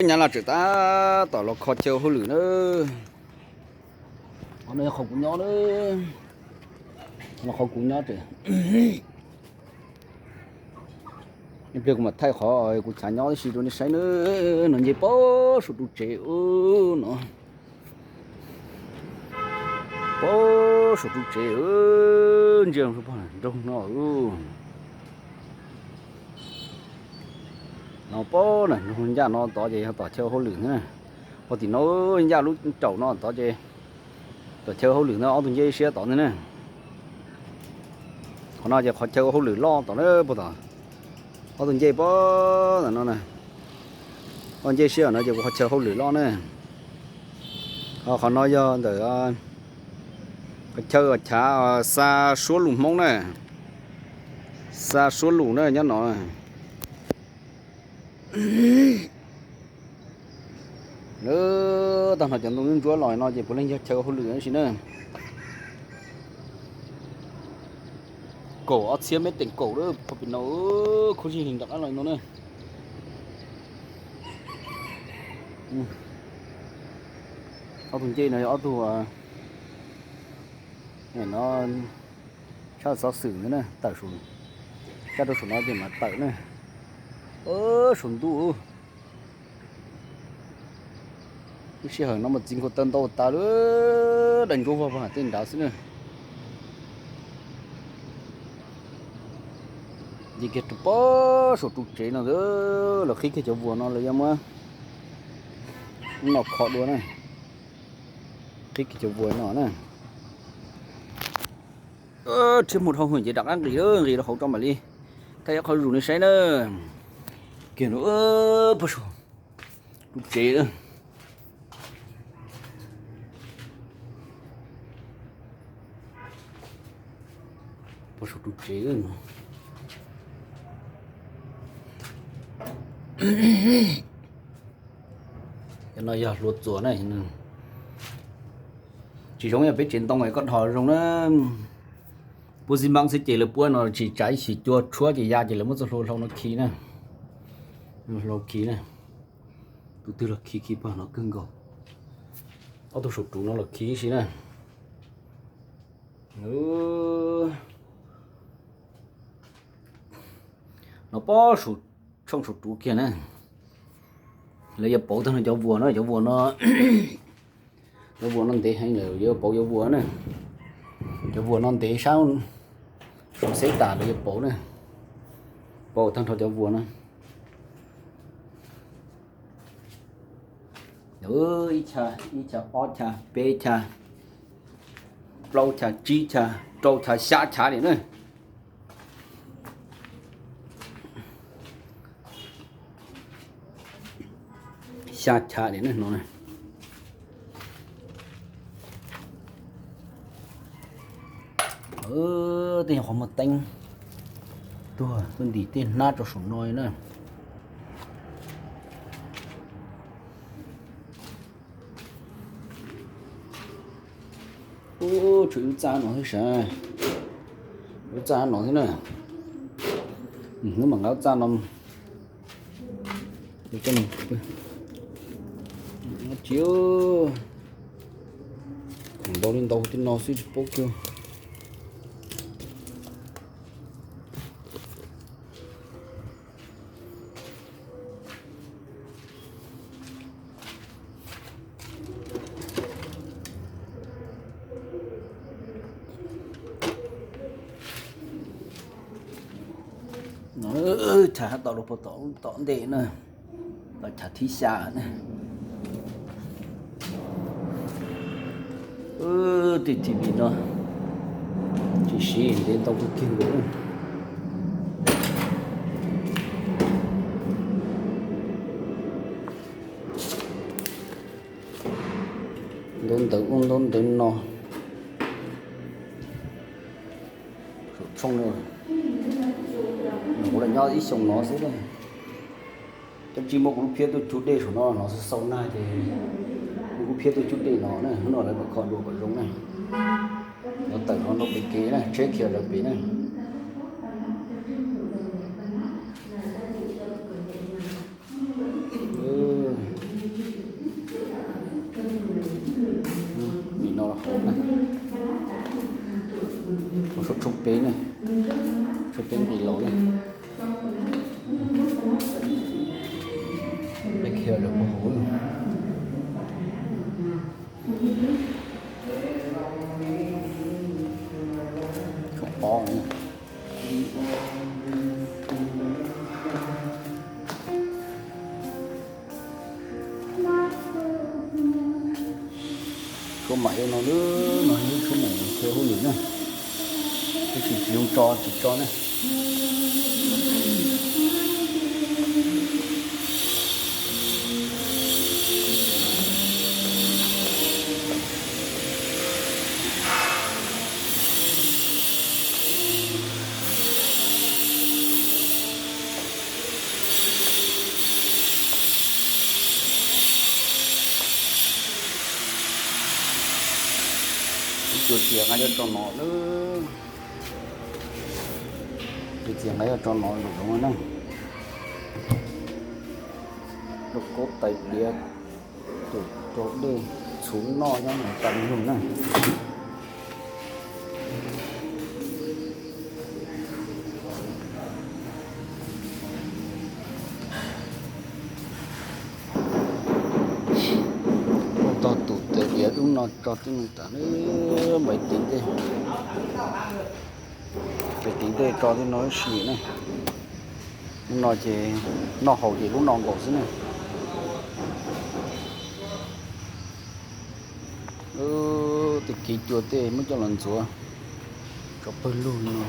Nyab Laj tseem tab tom los kho chaw hauj lwm na. Qhov no yog qhov kuv nyob na, los qhov kuv nyob tseem. Ib pliag kuv mam thaij qhov kuv chav nyob tib si rau nej saib na. No nce pab saum ru tsev no, pab saum ru tsev, ntsia nroog no. No pab na, nroog ncaj no tod ces yog tom chaw hauj lwm na. Pab tim no ncaj lub raum no tod ces tom chaw hauj lwm ntawd ob tug ncej siab tod ntag na. Qhov no ces qhov chaw hauj lwm loj tom na, pab tom. Ob tug ncej pab ntawm no na. Ob ncej siab no ces kuv qhov chaw hauj lwm loj na. Ho qhov no yog ntawm qhov chaw chav xa suab lus Hmoob na. Xa suab lus na nyob no. Lawv tag nrho cov ntoo ntsuab los no ces puav leej yog chaw hauj lwm si na. Kaum ob txhiab mev teem kaum lawm, pab pem no khuv zig li nram qab los no na. Ob tug ncej no yog ob tug no tshaj xov xwm ntawd na, tawm, tshaj rau saum no ces mam tawm na. Saum ntuj ib sij hawm no mas txiv nkaus taw ntau tas lawm, daim ntsuab vog vog tej nrad xwb na. Nce kiag rau pab saum ru tsev no, lawv qhib kiag cov vuas no lawv yuav muab no kho dua na. Qhib kiag cov vuas no na. Rhiab mus dhau hwj ces rov qab nqis, nqis rau hauv rau mam li thaij ib qho zuj zus nej saib na. Kiag no, pab saum ru tsev. Pab saum ru tsev no. Cov no yog hlua txuas na. Tsis zoo yog peb tsev ntoo es koj dhos zoo na. Puab xib maab xwb ces lawv puab no tsis tsav ib chim cua tshuab ces ya ces lawv muab txoj hlua hlau no khi na. Hlau khi na. Tus twg los khi khi pog no kawg nkaus. Ob tug saum ruv no los khi si na. No pab saum tshooj saum ruv kiag na. Lawv yuav pauv tag nrho cov vuas no, cov vuas no, cov vuas no ntev heev lawm yuav pauv cov vuas na. Cov vuas no ntev sab saum xeb tas lawv yuav pauv na. Pauv tag nrho cov vuas no. Ib chav, ib chav, ob chav, peb chav, plaub chav, tsib chav, rau chav, xya chav li na. Xya chav li na no. Tej nyuag qhov muag teeb tuag tuaj ntim tej hnab rau saum no na. Ub, tshuav ib lub txaj no thiab sav, lub txaj no thiab na. Hnub mam nqa lub txaj no. Tsis, ntau li ntau tej no xwb tsis paub kiag. Chav hab tom rau puag tom tom ntej na, tom chav thib xya na. Tej T V no tsis siv ntev ntau kawg kiag nkaus. Ntaub ntawv ub ntaub ntawv no. Saum tshooj no, kuv lam nyob ib xyoos no xwb na. Tab sis muab kuv lub phiab tuaj cug dej saum no, no xaus nag ces muab kuv lub phiab tuaj cug dej no na, hnub no lawv mam kho dua kom zoo na. Lawv tawm no rau pem kev na, tsheb khiav lawv pem na. Yog lawv mus hauv. Tshuav pob, tshuav mam ua no lawm, no yog tshuav mam ua hauj lwm na. Tab sis tsis zoo tso, tsis tso na. Ib tug txias nqa coj tso no lawm. Tus txias nqa coj tso no lawm na. Rau kaub tais diav, tus rau dej txhuv noj nyob tas li lug na. Ua tau tus tais diav lub no tso tib neeg tas na, npaiv tiv ntej. Npaiv tiv ntej tso tej no ib si na. Lub no ces noj haus ces lub no nkaus xwb na. Tej kev cua tej muab coj los ntxuav tso pawg lug no.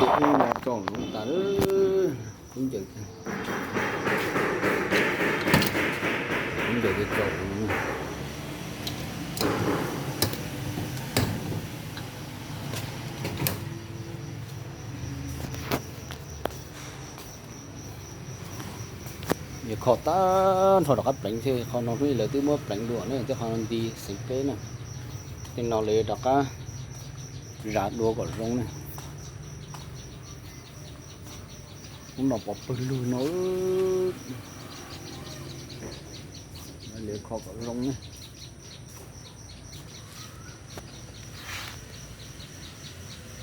Ces ib nra tsaus no tas, kub ncaws, kub ncaws tsaus no. Yuav kho tag nrho rov qab pleev thiab, qhov no hnub ib lawv twb muab pleev dua ne, tej qhov no nti xeev qeb na. Tej no lawv yuav rov qab zam dua kom zoo ne. Hnub no pov pawg lug no, lawv kho kom zoo ne.